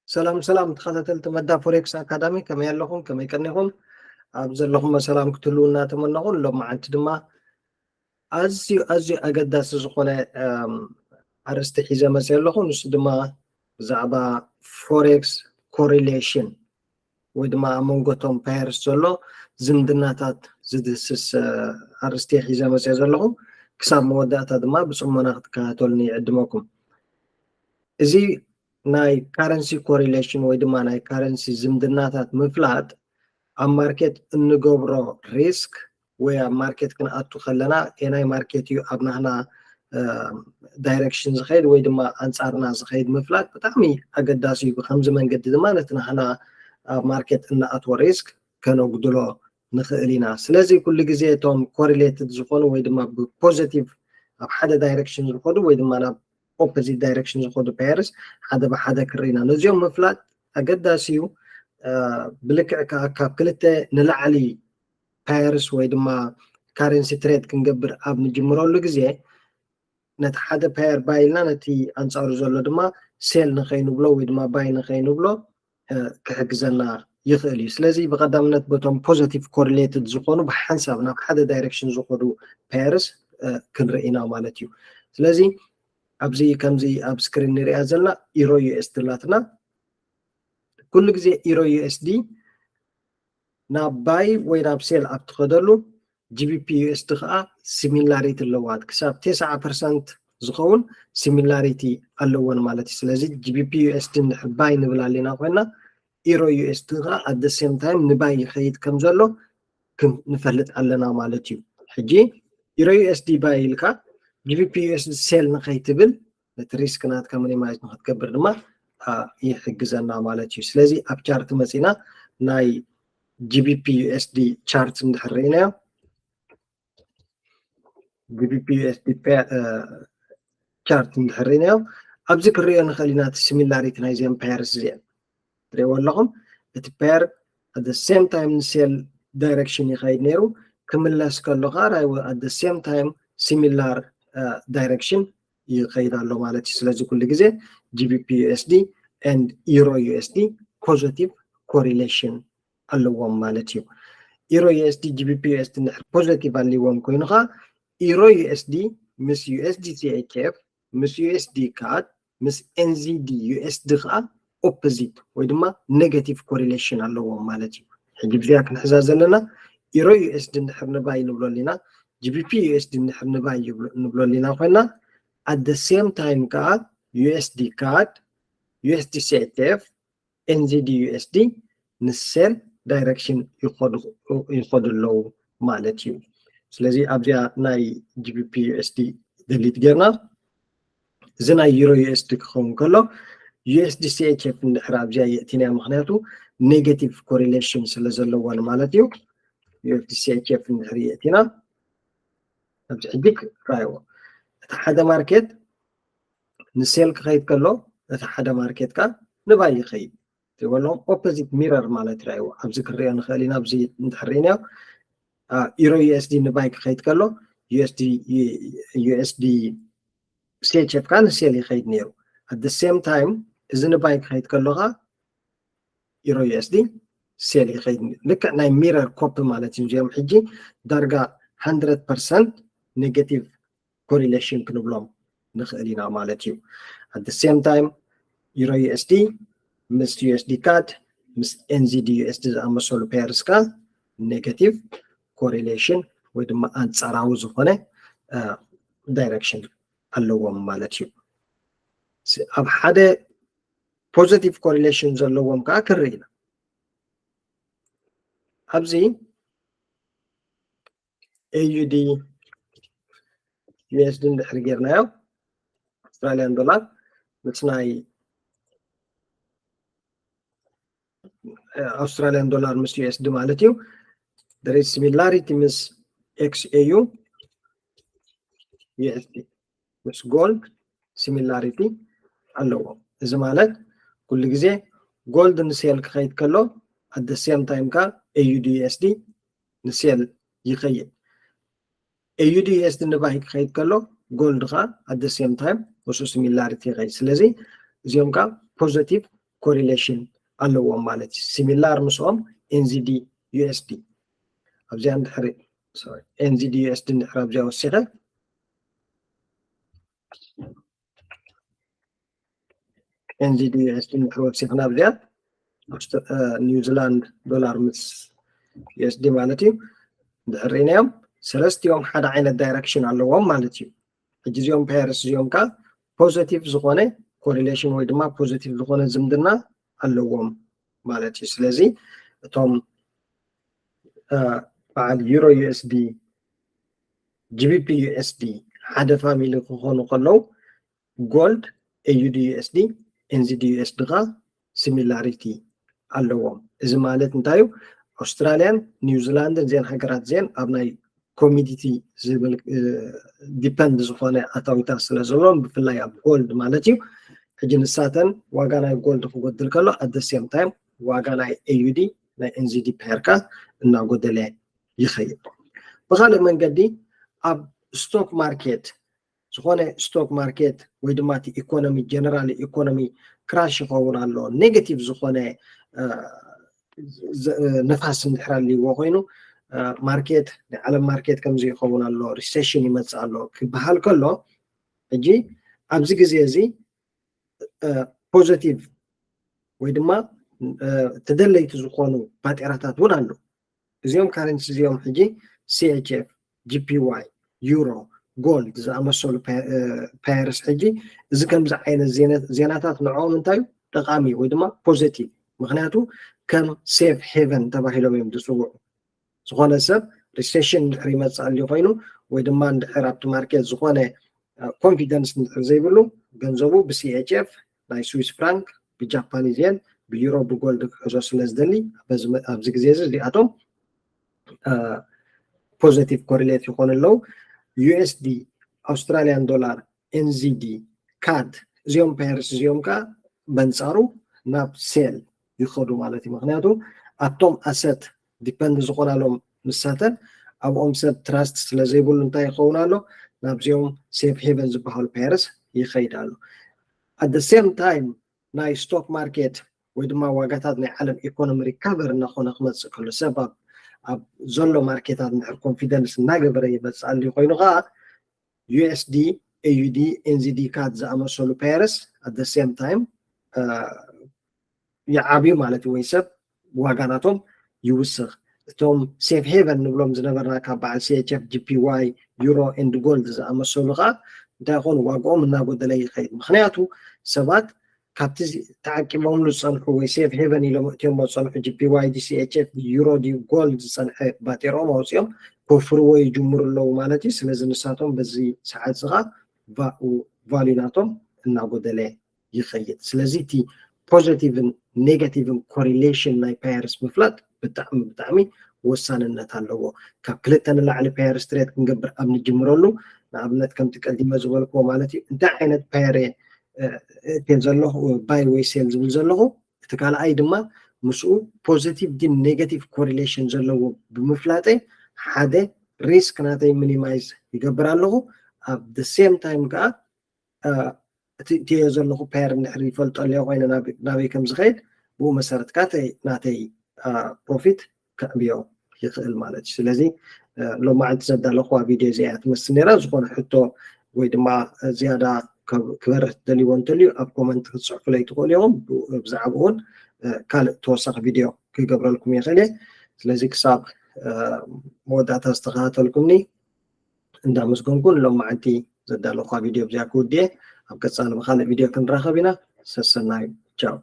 ሰላም ሰላም ተኸታተልቲ መዳ ፎሬክስ ኣካዳሚ፣ ከመይ ኣለኹም? ከመይ ቀኒኹም? ኣብ ዘለኹም ሰላም ክትህልዉ እናተመነኹ፣ ሎማዓንቲ ድማ ኣዝዩ ኣዝዩ ኣገዳሲ ዝኾነ ኣርእስቲ ሒዘ መፅእ ኣለኹ። ንሱ ድማ ብዛዕባ ፎሬክስ ኮሪሌሽን ወይ ድማ ኣብ መንጎ እቶም ፓየርስ ዘሎ ዝምድናታት ዝድህስስ ኣርእስቲ ሒዘ መፅእ ዘለኹ። ክሳብ መወዳእታ ድማ ብፅሞና ክትከታተሉኒ ይዕድመኩም። እዚ ናይ ካረንሲ ኮሪሌሽን ወይ ድማ ናይ ካረንሲ ዝምድናታት ምፍላጥ ኣብ ማርኬት እንገብሮ ሪስክ ወይ ኣብ ማርኬት ክንኣቱ ከለና የናይ ማርኬት እዩ ኣብ ናህና ዳይሬክሽን ዝኸይድ ወይ ድማ ኣንፃርና ዝኸይድ ምፍላጥ ብጣዕሚ ኣገዳሲ እዩ። ብከምዚ መንገዲ ድማ ነቲ ናህና ኣብ ማርኬት እንኣትዎ ሪስክ ከነጉድሎ ንኽእል ኢና። ስለዚ ኩሉ ግዜ እቶም ኮሪሌትድ ዝኾኑ ወይ ድማ ብፖዘቲቭ ኣብ ሓደ ዳይሬክሽን ዝኸዱ ወይ ድማ ናብ ኦፖዚት ዳይሬክሽን ዝኸዱ ፓየርስ ሓደ ብሓደ ክርኢና ነዚኦም ምፍላጥ ኣገዳሲ እዩ። ብልክዕ ከዓ ካብ ክልተ ንላዕሊ ፓየርስ ወይ ድማ ካረንሲ ትሬድ ክንገብር ኣብ ንጅምረሉ ግዜ ነቲ ሓደ ፓየር ባይ ኢልና ነቲ ኣንፃሩ ዘሎ ድማ ሴል ንኸይንብሎ ወይ ድማ ባይ ንኸይንብሎ ክሕግዘና ይኽእል እዩ። ስለዚ ብቐዳምነት በቶም ፖዘቲቭ ኮሪሌትድ ዝኾኑ ብሓንሳብ ናብ ሓደ ዳይሬክሽን ዝኾዱ ፓየርስ ክንርኢ ኢና ማለት እዩ። ስለዚ ኣብዚ ከምዚ ኣብ ስክሪን ንሪኣ ዘለና ኢሮ ዩኤስዲ ኣላትና። ኩሉ ግዜ ኢሮ ዩኤስዲ ናብ ባይ ወይ ናብ ሴል ኣብ ትኸደሉ ጂቢፒ ዩኤስዲ ከዓ ሲሚላሪቲ ኣለዋ። ክሳብ ተስዓ ፐርሰንት ዝኸውን ሲሚላሪቲ ኣለወን ማለት እዩ። ስለዚ ጂቢፒ ዩኤስዲ እንድሕር ባይ ንብል ኣለና ኮይና ኢሮ ዩኤስዲ ከዓ ኣት ሴም ታይም ንባይ ይኸይድ ከም ዘሎ ንፈልጥ ኣለና ማለት እዩ። ሕጂ ኢሮ ዩኤስዲ ባይ ኢልካ ጂቢፒ ዩኤስዲ ሴል ንኸይትብል ነቲ ሪስክ ናትካ ሚኒማይዝ ንክትገብር ድማ ይሕግዘና ማለት እዩ። ስለዚ ኣብ ቻርት መፂና ናይ ጂቢፒ ዩኤስዲ ቻርት እንድሕር ርኢናዮ ጂቢፒ ዩኤስዲ ቻርት እንድሕር ርኢናዮ ኣብዚ ክንሪኦ ንኽእል ኢና። እቲ ሲሚላሪቲ ናይዚኦም ፓየርስ እዚኦም ትሪእዎ ኣለኹም። እቲ ፓየር ኣት ሴም ታይም ንሴል ዳይሬክሽን ይኸይድ ነይሩ፣ ክምለስ ከሎ ከዓ ኣት ሴም ታይም ሲሚላር ዳይሬክሽን ይኸይድ ኣሎ ማለት እዩ። ስለዚ ኩሉ ግዜ ጂቢፒ ዩኤስዲ ኤንድ ኢሮ ዩኤስዲ ፖዘቲቭ ኮሪሌሽን ኣለዎም ማለት እዩ። ኢሮ ዩኤስዲ ጂቢፒ ዩኤስዲ እንድሕር ፖዘቲቭ ኣልዎም ኮይኑ ከዓ ኢሮ ዩኤስዲ ምስ ዩኤስዲ ሲኤችኤፍ ምስ ዩኤስዲ ካድ ምስ ኤንዚዲ ዩኤስዲ ከዓ ኦፖዚት ወይ ድማ ኔጋቲቭ ኮሪሌሽን ኣለዎም ማለት እዩ። ሕጂ ብዚኣ ክንሕዛ ዘለና ኢሮ ዩኤስዲ እንድሕር ንባይ ንብሎ ኣሊና፣ ጂቢፒ ዩኤስዲ እንድሕር ንባይ ንብሎ ኣሊና ኮይና ኣት ሴም ታይም ከዓ ዩኤስዲ ካድ ዩኤስዲ ሲኤችኤፍ ኤንዚዲ ዩኤስዲ ንሴል ዳይሬክሽን ይኸዱ ኣለዉ ማለት እዩ። ስለዚ ኣብዚኣ ናይ ጂቢፒ ዩኤስዲ ደሊት ጌርና እዚ ናይ ዩሮ ዩኤስዲ ክኸውን ከሎ ዩኤስዲ ሲኤችኤፍ እንድሕር ኣብዚኣ የእቲናያ፣ ምክንያቱ ኔጋቲቭ ኮሪሌሽን ስለ ዘለወን ማለት እዩ። ዩኤስዲ ሲኤችኤፍ እንድሕር የእቲና ኣብዚ ሕጂ ራይዎ እቲ ሓደ ማርኬት ንሴል ክኸይድ ከሎ እቲ ሓደ ማርኬት ካ ንባይ ይኸይድ። ትሪእዎ ኣለኹም ኦፖዚት ሚረር ማለት ራይዎ ኣብዚ ክንሪኦ ንኽእል ኢና። ኣብዚ እንድሕር ርኢናዮ ኢሮ ዩኤስዲ ንባይ ክኸይድ ከሎ ዩኤስዲ ሲኤችኤፍ ካ ንሴል ይኸይድ ነይሩ። ኣት ሴም ታይም እዚ ንባይ ክኸይድ ከሎ ካ ኢሮ ዩኤስዲ ሴል ይኸይድ ነይሩ። ልክዕ ናይ ሚረር ኮፒ ማለት እዩ። እዚኦም ሕጂ ዳርጋ ሃንድረድ ፐርሰንት ኔጋቲቭ ኮሪሌሽን ክንብሎም ንኽእል ኢና ማለት እዩ። ኣት ሴም ታይም ኢሮ ዩኤስዲ ምስ ዩኤስዲ ካድ ምስ ኤንዚዲ ዩኤስዲ ዝኣመሰሉ ፔርስ ካ ኔጋቲቭ ኮሪሌሽን ወይ ድማ ኣንፃራዊ ዝኾነ ዳይሬክሽን ኣለዎም ማለት እዩ። ኣብ ሓደ ፖዘቲቭ ኮሪሌሽን ዘለዎም ከዓ ክንርኢ ኢና። ኣብዚ ኤዩዲ ዩኤስዲ እንድሕር ጌርናዮ ኣውስትራልያን ዶላር ምስ ናይ ኣውስትራልያን ዶላር ምስ ዩኤስዲ ማለት እዩ። There is similarity ምስ ኤክስኤዩ ዩኤስዲ ምስ ጎልድ ሲሚላሪቲ ኣለዎ። እዚ ማለት ኩሉ ግዜ ጎልድ ንሴል ክኸይድ ከሎ ኣት ሴም ታይም ካ ኤዩዲ ዩኤስዲ ንሴል ይኸይድ። ኤዩዲ ዩኤስዲ ንባይ ክኸይድ ከሎ ጎልድ ካ ኣት ሴም ታይም ንሱ ሲሚላሪቲ ይኸይድ። ስለዚ እዚኦም ካ ፖዘቲቭ correlation ኣለዎም ማለት እዩ። Similar ምስኦም N Z D U S D ኣብዚኣ እንድሕሪ N Z D U S D እንድሕር ኣብዚኣ ወሲኸ N Z D U S D እንድሕር ወሲኽና ኣብዚኣ New Zealand dollar ምስ U S D ማለት እዩ እንድሕር ርኢናዮም ሰለስቲኦም ሓደ ዓይነት direction ኣለዎም ማለት እዩ። ሕጂ እዚኦም pairs እዚኦም ከዓ positive ዝኾነ correlation ወይ ድማ positive ዝኾነ ዝምድና ኣለዎም ማለት እዩ። ስለዚ እቶም በዓል Euro U S D፣ G B P U S D ሓደ family ክኾኑ ከለዉ gold A U D U S D፣ N Z D U S D ከዓ similarity ኣለዎም። እዚ ማለት እንታይ እዩ? ኣውስትራልያን ኒውዚላንድን እዚአን ሃገራት እዚአን ኣብ ናይ commodity ዝብል depend ዝኾነ ኣታዊታት ስለ ዘለዎም ብፍላይ ኣብ gold ማለት እዩ። ሕጂ ንሳተን ዋጋ ናይ gold ክጎድል ከሎ at the same time ዋጋ ናይ A U D ናይ N Z D pair ከዓ እናጎደለ ይኸይድ። ብካልእ መንገዲ ኣብ stock market ዝኾነ stock market ወይ ድማ እቲ economy general economy crash ይኸውን ኣሎ negative ዝኾነ ነፋስ እንድሕር ኣልይዎ ኮይኑ market ናይ ዓለም market ከምዚ ይኸውን ኣሎ recession ይመፅእ ኣሎ ክበሃል ከሎ ሕጂ ኣብዚ ግዜ እዚ positive ወይ ድማ ተደለይቲ ዝኾኑ ባጤራታት እውን ኣለዉ። እዚኦም currency እዚኦም ሕጂ C H F፣ G P Y፣ Euro፣ Gold ዝኣመሰሉ pairs ሕጂ እዚ ከምዚ ዓይነት ዜናታት ንዕኦም እንታይ እዩ ጠቓሚ ወይ ድማ positive ምክንያቱ ከም safe haven ተባሂሎም እዮም ዝፅውዑ። ዝኾነ ሰብ recession እንድሕር ይመፅእ ኣልዩ ኮይኑ ወይ ድማ እንድሕር ኣብቲ market ዝኾነ confidence እንድሕር ዘይብሉ ገንዘቡ ብ C H F ናይ Swiss franc ብ Japanese yen ብ Euro ብ Gold ክሕዞ ስለ ዝደሊ ኣብዚ ግዜ እዚ እዚኣቶም positive correlate ይኾኑ ኣለዉ። U S D፣ Australian dollar፣ N Z D፣ CAD እዚኦም pairs እዚኦም ከዓ በንፃሩ ናብ sell ይኸዱ ማለት እዩ። ምክንያቱ ኣብቶም asset depend ዝኾናሎም ንሳተን ኣብኦም ሰብ trust ስለ ዘይብሉ እንታይ ይኸውን ኣሎ ናብዚኦም safe haven ዝበሃሉ pairs ይኸይድ ኣሎ። At the same time ናይ stock market ወይ ድማ ዋጋታት ናይ ዓለም economy recover እናኾነ ክመፅእ ከሎ ሰብ ኣብ ዘሎ market ታት እንድሕር confidence እናገበረ ይመፅእ ኣልዩ ኮይኑ ከዓ U S D፣ A U D፣ N Z D፣ CAD ዝኣመሰሉ pairs at the same time ይዓብዩ ማለት እዩ ወይ ሰብ ዋጋ ናቶም ይውስኽ። እቶም safe haven ንብሎም ዝነበርና ካብ በዓል C H F፣ G P Y፣ Euro and Gold ዝኣመሰሉ ከዓ እንታይ ይኾኑ ዋግኦም እናጎደለ ይኸይድ። ምክንያቱ ሰባት ካብቲ ተዓቂቦምሉ ዝፀንሑ ወይ safe haven ኢሎም እእትዮሞ ዝፀንሑ G P Y፣ C H F፣ Euro፣ Gold ዝፀንሐ ባጤርኦም ኣውፅኦም ከፍርዎ ይጅምሩ ኣለዉ ማለት እዩ። ስለዚ ንሳቶም በዚ ሰዓት ዝኻ value ናቶም እናጎደለ ይኸይድ። ስለዚ እቲ positive ን negative ን correlation ናይ pairs ምፍላጥ ብጣዕሚ ብጣዕሚ ወሳንነት ኣለዎ። ካብ ክልተ ንላዕሊ pairs trade ክንገብር ኣብ ንጅምረሉ ንኣብነት ከምቲ ቀዲመ ዝበልክዎ ማለት እዩ እንታይ ዓይነት pair እየ ዘለኹ buy ወይ sell ዝብል ዘለኹ እቲ ካልኣይ ድማ ምስኡ positive ድን negative correlation ዘለዎ ብምፍላጠይ ሓደ risk ናተይ minimize ይገብር ኣለኹ። At the same time ከዓ እቲ እትዮ ዘለኹ pair እንድሕር ይፈልጦ ኣለዮ ኮይነ ናበይ ከም ዝኸይድ ብኡ መሰረት ከዓ ናተይ profit ከዕብዮ ይኽእል ማለት እዩ። ስለዚ ሎማዓንቲ ዘዳለኹዋ ቪድዮ እዚኣ ትመስል ነይራ። ዝኾነ ሕቶ ወይ ድማ ዝያዳ ክበርህ ትደልይዎ እንተልዩ ኣብ comment ክትፅሕፉለይ ትኽእሉ ኢኹም። ብዛዕባኡ እውን ካልእ ተወሳኺ ቪድዮ ክገብረልኩም ይኽእል እየ። ስለዚ ክሳብ መወዳእታ ዝተኸታተልኩምኒ እንዳመስገንኩ ንሎማዓንቲ ዘዳለኹዋ ቪድዮ ብዚኣ ክውድየ። ኣብ ቀፃሊ ብካልእ ቪድዮ ክንራኸብ ኢና። ሰሰናዩ። ቻው።